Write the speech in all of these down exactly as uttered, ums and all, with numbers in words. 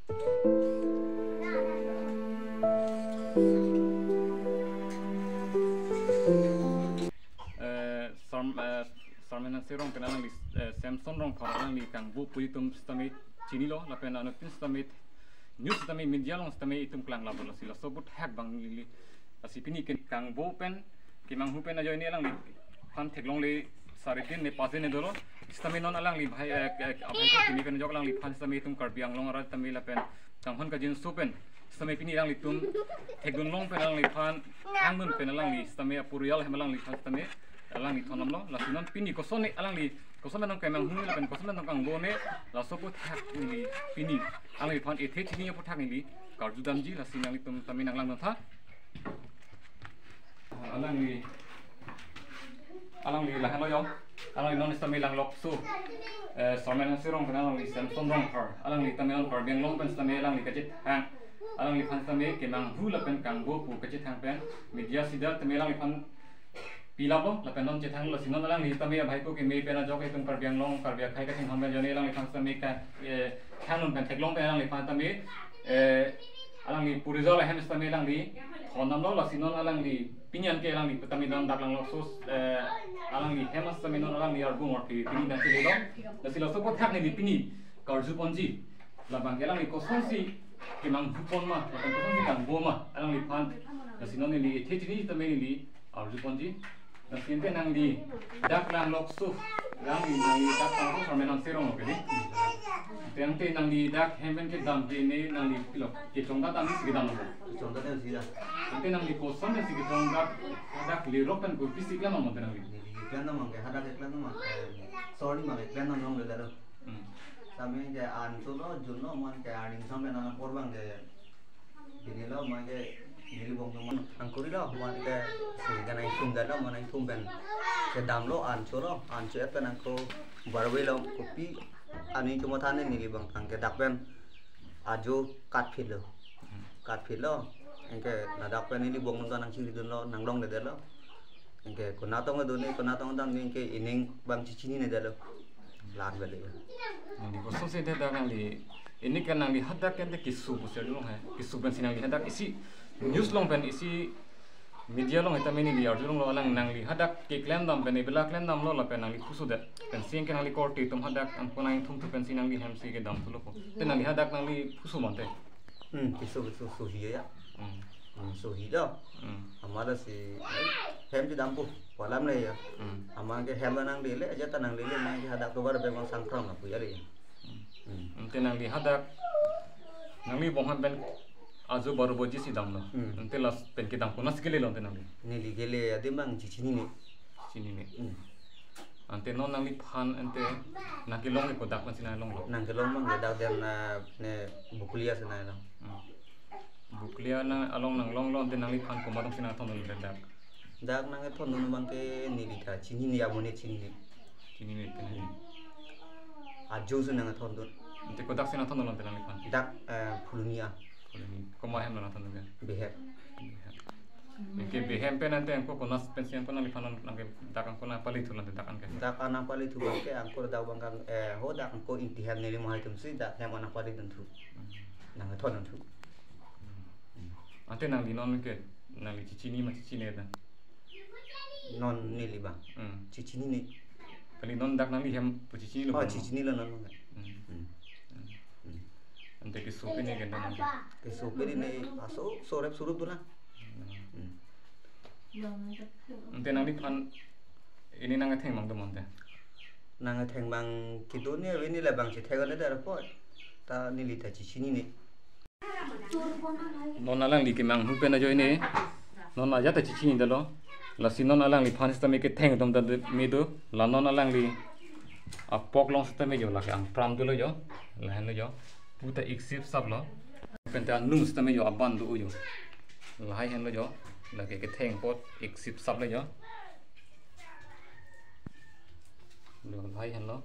Eh, Sarm-, eh, Sarmen Hanse Rongpen alangli, eh, Samson Rongphar alangli kangbo pu itum sitame chinilo, lapen anuttin sitame news sitame media along sitame itum klanglaplo, lasi laso aphuthak abang neli, lasi pini ke kangbo pen kemanghu pen ajoine alangliphan theklongle sari din ne pas din ne dolo. Sitame non alangli bhai, eh, eh, abhai ko kimi pen ajok alangliphan sitame itum Karbi Anglong arat sitame lapen kanghon kajinso pen sitame pini alanglitum thekdun long pen alangliphan thangdun pen alangli sitame apurial ahem alangliphan sitame alangli thondamlo. Lasi non pini kosonsi alangli, kosonsi nangkemanghu lapen kosonsi nangkangbo ne, laso aphuthak neli pini alangliphan ethe chini aphuthak neli karjudamji, lasi nanglitum sitame nanglangdun tha. Alangli, alangli lahenlo jo. Alangli non sitame langlokso, eh, Sarmen Hanse Rongpen alangli Samson Rongphar, alangli sitame non Karbi Anglong pen sitame alangli kachethang, alangliphan sitame kemanghu lapen kangbo pu kachethang pen media sida sitame alangliphan pilaplo, lapen non chethanglo, lasi non alangli sitame abhai ko kimi pen ajok itum Karbi Anglong, Karbi akhei kachinghon pen ajoine alangliphan sitame ka, eh, thangdun pen theklong pen alangliphan sitame, eh, alangli apurial ahem sitame alangli thondamlo, lasi non alangli pini anke alangli sitame non dak langlokso, eh, alangli hem sitame non alangli arbung orpi pini nangchelelo. Lasi laso aphuthak neli pini karjuponji, labang ke alangli kosonsi kemanghu pon ma, lapen kosonsi kangbo ma alangliphan, lasi non neli ethe chini sitame neli arjuponji. Lasi ante nangli dak langlokso, nangli, nangli dak langlokso Sarmen Hanse Rong lo kali. Ante, ante nangli dak hem pen kedam ke ne nangli pilo, kechongdat damsi kedamlo? Kechongdat damsi da. Ante nangli kosonsi kechongdat, dak lerok pen kurpi si klemdam ante nangli? Neli klemdam ke, hadak klemdam ke, sorry ma klemdam longledetlo. Hmm. Sitame ke an cholo, junlo, man ke arning sitame nang apor abang ke pinilo, man ke neli bong man angkurilo, man ke sing kanai sung dalo, man nai thum pen kedamlo, an cholo, an cho-et pen angko barway lo, kopi ani chomatha ne neli abang tang ke dak pen ajo katphitlo. Katphitlo. Anke ladak pen neli bong nang nangchiridunlo, nanglongledetlo. Anke konat tong dun ne, konat tong dam ne, anke ining abang chechinine detlo. Lat balik. Nangli kosonsi ante dak nangli, ini kan nangli hadak ante keso pusi arjulong he. Keso pensi nangli hadak isi news along pen isi media along sitame neli arjulonglo, alang nangli hadak keklem dam pen ebela klem damlo lapen nangli puso det. Pensi anke nangli korte atum hadak angko nangthumthu pensi nangli hemsi kedam thulo ko. Te nangli hadak nangli puso ma ante? Hmm, keso, keso, sohi ya. Hmm. Hmm, sohi do. Hmm. Amat si hem chedampo, pu alam le ya. Hmm. Amat ke hem nanglele, ajat ta nanglele, amat ke hadak tovar bemang sangkram lapu ya le. Hmm. Hmm. Ante nangli hadak, nangli bong han pen ajo baro boji si damlo. Hmm. Ante last pen kedam konatsi kelelo ante nangli? Neli kele adim abang chechinine. Chinine. Hmm. Ante non nangliphan ante nangkelong ke kodak pensi nanglonglo? Nangkelong abang ke dak den, ah, ne Bokolia si nanglong. Hmm. Bokolia na along nanglonglo, ante nangliphan komat tongsi nangthondun dak? Dak nangthondun abang ke neli ta chinine, amonit chinine. Chinine ante. Hmm. Ajo si nangthondun. Ante kodaksi nangthondunlo ante nangliphan? Dak, eh, Phuloni a. Phuloni. Komat ahem lo nangthondun ke? Behem. Behem. Anke behem pen ante angko konat pensi angko nangliphan nangke dak angko nangpalithulo ante dak anke? Dak an nangpalithu abang ke angko dak abang ke, eh, ho dak angko inti hem neli mohai atum si dak hem nangpalidunthu. Hmm. Nangthondunthu. Hmm. Ante nangli non ke nangli chechini ma chechine da? Non neli abang. Hmm. Chechinine. Kali non dak nangli hem pu chechinilo? Oh, chechinilo non. Hmm. Hmm. Hmm. Ante keso pine ke ante nangli? Keso pine ne aso sorep surup do na. Hmm. Hmm. Ante nangliphan ini nangtheng abang do ma ante? Nangtheng abang kedo ne ave ne labang chethek ne dar po. Ta neli ta chechinine. Non alangli kemanghu pen ajoine, non ajat ta chechinidetlo. Lasi non alangliphan sitame ketheng atum ta me do, la non alangli apok along sitame jo, lake angpram dolo jo, lahenlo jo. Pu ta iksip saplo. Pen ta anung sitame jo aban do jo. Lahai henlo jo, lake ketheng apot iksip saplo jo. Lo, lahai henlo.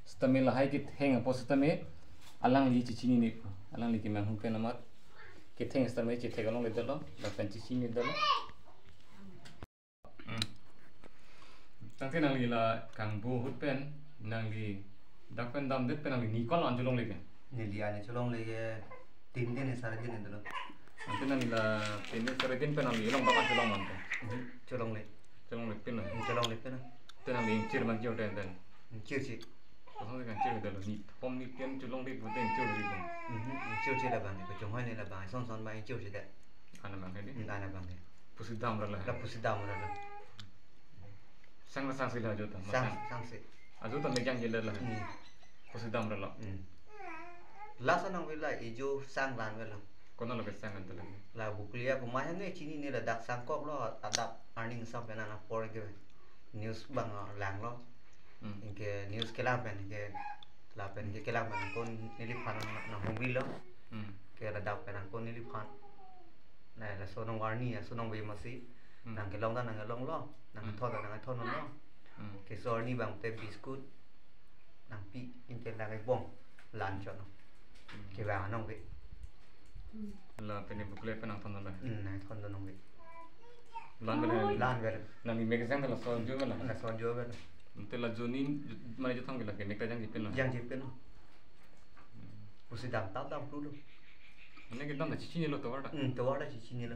Sitame lahai ketheng apot sitame alangli chechinine, alangli kemanghu pen amat ketheng sitame chethek along ledetlo, lapen chechinidetlo. Hmm. Tangte nangli la kangbo ahut pen nangli Dak pen damdet pen nangli ni ko-an an cholongle ke? Neli ani cholongle ke tin din sar din dolo. Ante nangli la tin din sar din pen nangli along dak an cholong mante? Mhm, cholongle. Cholongle pen na? Hmm, cholongle pen na. Ante nangli ingchir man jo den den. Ingchir si. Kosonsi kangchir dolo, nithom nipin cholongle pute ingchir di bang. Mhm, ingchir si labang, kechonghoi ni labang, son son bang ingchir si de. Ana bang ke di? Hmm, ana bang ke. Pusi damra la? La pusi damra la. Sang la sangsi la ajo ta, ma Sang, sang? Sangsi. Ajo ta mejang jela la? Hmm. Pusi damra la? Hmm. Last anong vela ijo sang lan vela. Konat lo ke sang an ta la? La Buklia ko ma hang ne chinine, ladak sangkok lo, adap arning sang pen ana apor ke news bang, ah, langlo. Hmm. Anke news kelang pen ke, lapen ke kelang pen angko neliphan nang, nanghumri lo. Hmm. Ke ladak pen angko neliphan. Na laso nong warni, laso nong ve masi. Hmm. Nangkelong ta nangkelong lo, nang Hmm. thon ta nangthon lo. Hmm. Keso arni bang te biscuit nangpi, anke nangkebong, la-an chot lo. Hmm. Kevang anong ve. Lapen ne Buklia pen nangthon lo? Hmm, nangthon lo nong ve. La-an vela? La-an vela. Nangli mek jang ta laso ajo vela? Laso ajo vela. Ante la ajo ni, mane ajo thang ke la ke mek ta jangji pen lo? Jangji pen lo. Hmm. Pusi dam tap dam pru lo. Mane kedam ta chechinilo tovar ta? Hmm, tovar ta chechinilo.